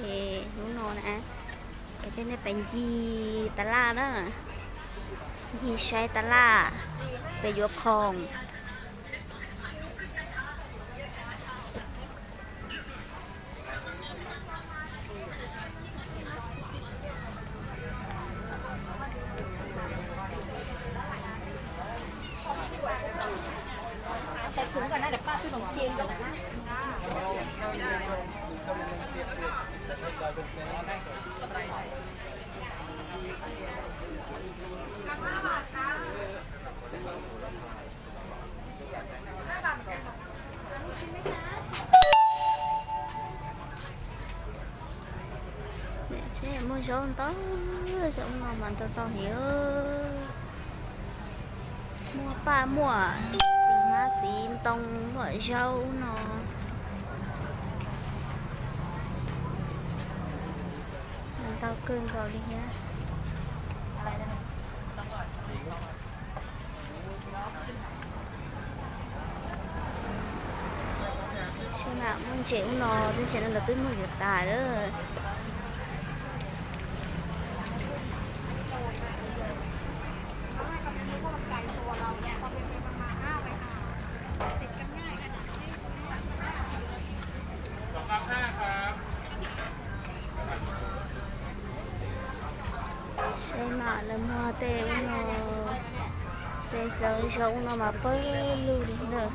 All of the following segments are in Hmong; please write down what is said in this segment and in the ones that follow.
Ces hnub no na, es coj nej pais ncig tas laj na, ncig saib tas laj, peb yuav khoom. Niam tsev muag zaub ntau, zaub no mas ntau ntau heev. Muaj paj, muaj txiv hmab txiv ntoo, muaj zaub no. Ntau kawg nkaus li thiab. Sab nam muaj ntses ub no, tej ntses no lawv twb muag yuav tas lawm. Saib mas lawv muag tej ub no, tej zaub ub no mas pawg lug li lawm.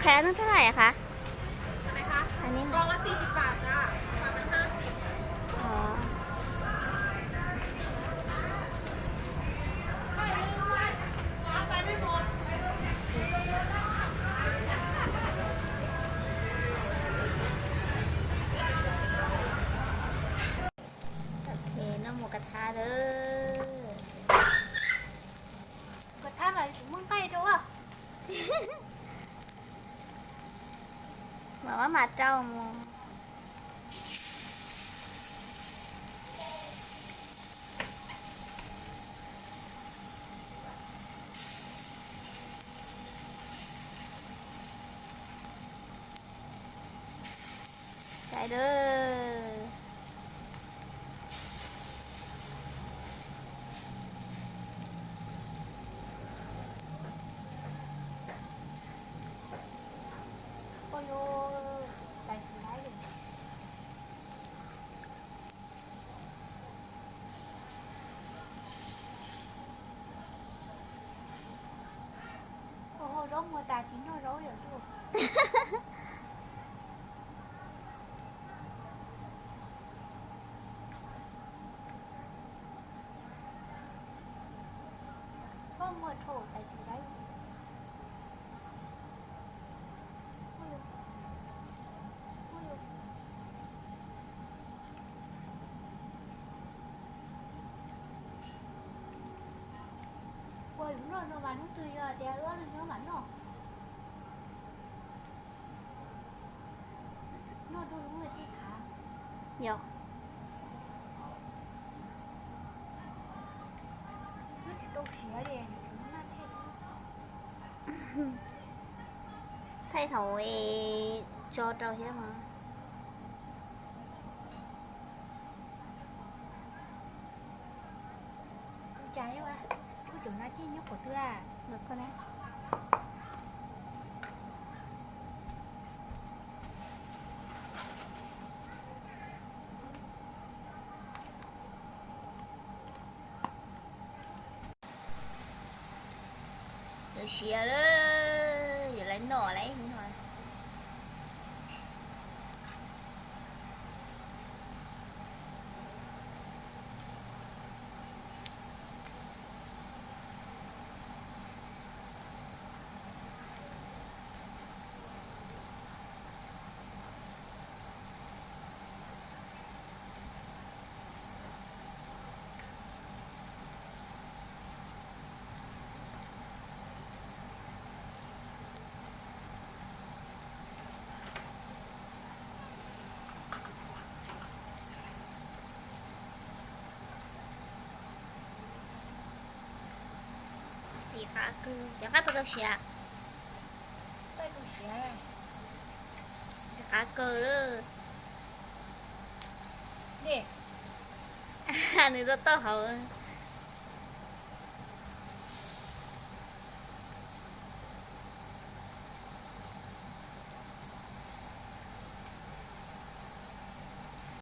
Qhov no tab sis lawv ua li cas? Qhov no mus kav thab lawm. Kav thab mas tsis muaj nqaij rau. Mam maj mam rau mus. Saib dawb. Zaub muag tas tsis noj zaub yom. Koj muag rho tas tsis noj. Ua lub noj no mas hnub twg yog tias wb ob leeg nyob mam noj. Noj rau lub thiaj khav. Yog. Noj tsis tau siav li, noj thaij. Thaij thaum tso rau thiab mas. Kuv cas, kuv cov no ces nyob qhov twg? Siav lawm, yuav lawv noj lawm no. Tim qab kawg, cov qaib puas tau siav? Tim qab kawg lawm. Nws rau taub hau.